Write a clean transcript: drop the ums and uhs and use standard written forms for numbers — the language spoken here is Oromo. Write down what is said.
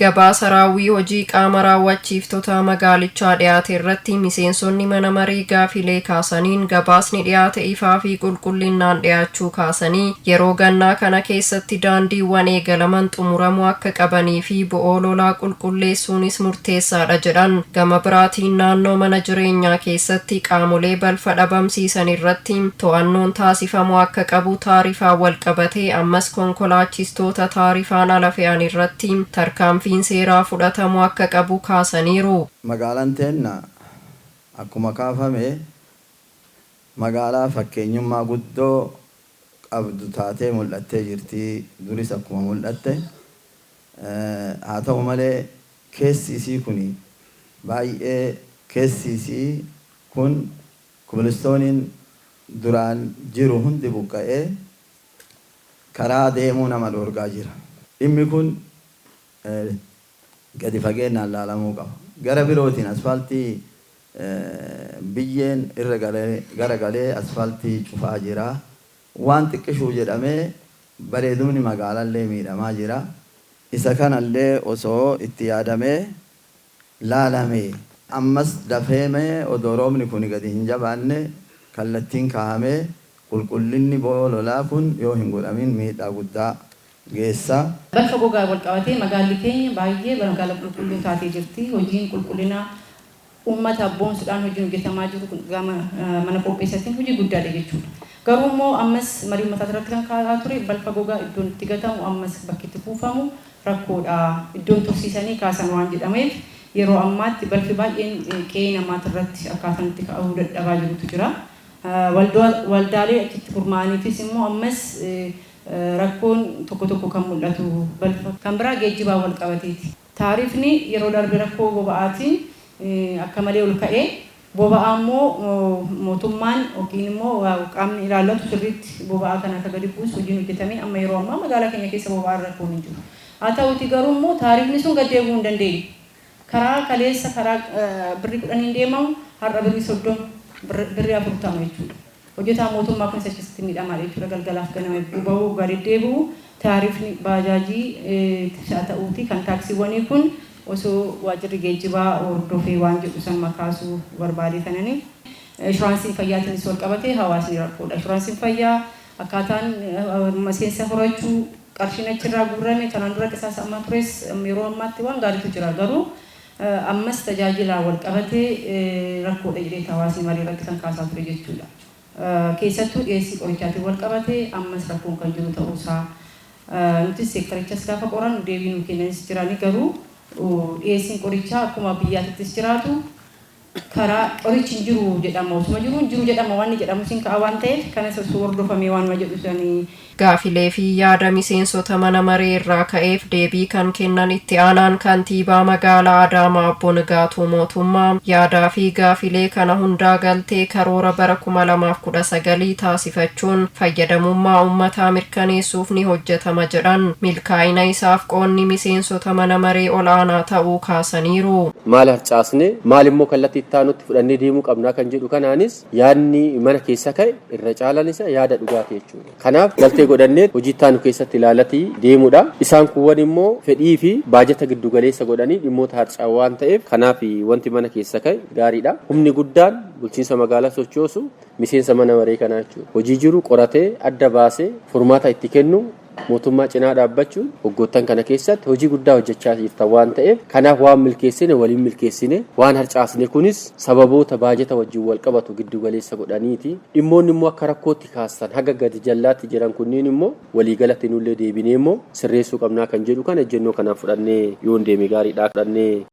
Gabaasa raawwii hojii qaama raawwachiiftotaa magaalichaa dhiyaate irratti miseensonni mana marii gaafilee kaasaniin gabaasni dhiyaate ifaa fi qulqullinnaan dhiyaachuu kaasanii, yeroo gannaa kana keessatti daandiiwwan eegalaman xumuramuu akka qabanii fi bo'oo lolaa qulqulleessuunis murteessaadha jedhan. Gama biraatiin naannoo mana jireenyaa keessatti qaamolee balfa dhabamsiisan irratti to'annoon taasifamuu akka qabu, taarifaan walqabatee ammas konkolaachistoota taarifaan ala fe'an irratti tarkaanfiin seeraa fudhatamuu akka qabu kaasaniiru. Magaalaan teenna akkuma kaafame magaalaa fakkeenyummaa guddoo qabdu taatee mul'attee jirti. Duris akkuma mul'atte. Haa ta'u malee keessi isii kuni baay'ee keessi isii kun kobilistooniin duraan jiru hundi buqqa'ee karaa deemuu nama dhoorgaa jira. Dhimmi kun gadi fageennaan laalamuu qaba. Gara birootiin asfaaltii biyyeen irra garagalee asfaaltii cufaa jira. Waan xiqqishuu jedhamee bareedumni magaalallee miidhamaa jira. Isa kanallee osoo itti yaadamee laalamee. Ammas dafeemee odoo roobni kun gadi hin jabaanne kallattiin kaa'amee qulqullinni bo'oo lolaa kun yoo hin godhamin miidhaa guddaa geessa. Balfa gogaan walqabatee magaalli keenya baay'ee magaala qulqulluu taatee jirti. Hojiin qulqullinaa uummata boonsuudhaan hojiin hojjetamaa jiru kun gama mana qopheessatiin hojii guddaadha jechuudha. Garuu immoo ammas marii uummataa irratti kan ka'aa ture balfa gogaa iddoon itti gatamu ammas bakki itti kuufamu rakkoodha. Iddoon tursiisanii kaasan waan jedhameef yeroo ammaatti balfi baay'een qe'ee namaati irratti akkaataan itti ka'uu dadhabaa jirutu jira. Waldaalee achitti gurmaa'aniifis immoo ammas rakkoon tokko tokko kan mul'atu balfa kan biraa geejjibaan wal qabateeti. Taarifni yeroo darbe rakkoo boba'aatiin akka malee ol ka'ee boba'aa immoo mootummaan yookiin immoo qaamni ilaallatu sirriitti boba'aa kana akka gadi buusu hojiin hojjetamee amma yeroo ammaa magaalaa keenya keessa boba'aan rakkoon hin jiru. Haa ta'uti garuu immoo taarifni sun gad deebi'uu hin dandeenye. Karaa kaleessa karaa birrii 10n deemamu har'a birrii 30, birrii 40 jechuudha. Hojjetaan mootummaa kunis achitti miidhamaadha jechuudha. Galgalaaf ganama eeguu bahu waggaa deddeebi'u taarifni baajaajii haa ta'uuti kan taaksiiwwanii kun osoo waajjirri geejjibaa hordofee waan jedhu sanuma kaasuu barbaadee tanani. Inshuraansiin fayyaatiinis wal qabatee hawaasni rakkoodha. Inshuraansiin fayyaa akkaataan miseensa horachuu qarshiin achirraa guurrame kanaan dura qisaasa'amaa tures yeroo ammaatti waan gaariitu jira. Garuu ammas tajaajilaan wal qabatee rakkoodha jedheeti hawaasni marii irratti kan kaasaa ture jechuudha. Keessattuu dhiyeessii qorichaatiin wal qabatee ammas rakkoon kan jiru ta'uusaa nutis seektarichas gaafa qorannu deebii nuu kennanis jirani garuu dhiyeessiin qorichaa akkuma biyyaatittis jiraatu karaa qorichi hin jiru jedhama osuma jiru hin jiru jedhama wanni jedhamus hin ka'a waan ta'eef kanas osoo hordofamee waanuma jedhu sanii. Gaafilee fi yaada miseensota mana maree irraa ka'eef deebii kan kennan Itti Aanaan Kantiibaa Magaalaa Adaamaa Obbo Nigaatuu Mootummaa, yaadaa fi gaafilee kana hundaa galtee karoora bara 2019 taasifachuun fayyadamummaa ummataa mirkaneessuuf ni hojjetama jedhan. Milkaa'ina isaaf qoonni miseensota mana maree ol'aanaa ta'uu kaasaniiru. Maal harcaasne, maal immoo kallattii itti aanutti fudhannee deemuu qabnaa kan jedhu kanaanis yaadni mana keessa ka'e irra caalaan isaa yaada dhugaati jechuudha. Kanaaf galtee godhannee hojii itti aanu keessatti ilaalatii deemuudha. Isaan kuuwwan immoo fedhii fi baajata giddu galeessa godhanii dhimmoota harca'an waan ta'eef kanaaf wanti mana keessa ka'e gaariidha. Humni guddaan bulchiinsa magaalaa sochoosu miseensa mana maree kanaa jechuudha. Hojii jiru qoratee adda baasee furmaata itti kennu mootummaa cinaa dhaabbachuun waggoottan kana keessatti hojii guddaa hojjechaa jirtan waan ta'eef kanaaf waan milkeessine waliin milkeessine waan harcaasne kunis sababoota baajata wajjin wal qabatu giddu galeessa godhaniiti. Dhimmoonni immoo akka rakkootti kaastan haga gadi jallaatti jiran kunniin immoo waliigalatti nullee deebinee immoo sirreessuu qabnaa kan jedhu kana ejjennoo kanaan fudhannee yoon deeme gaariidha. Fudhannee.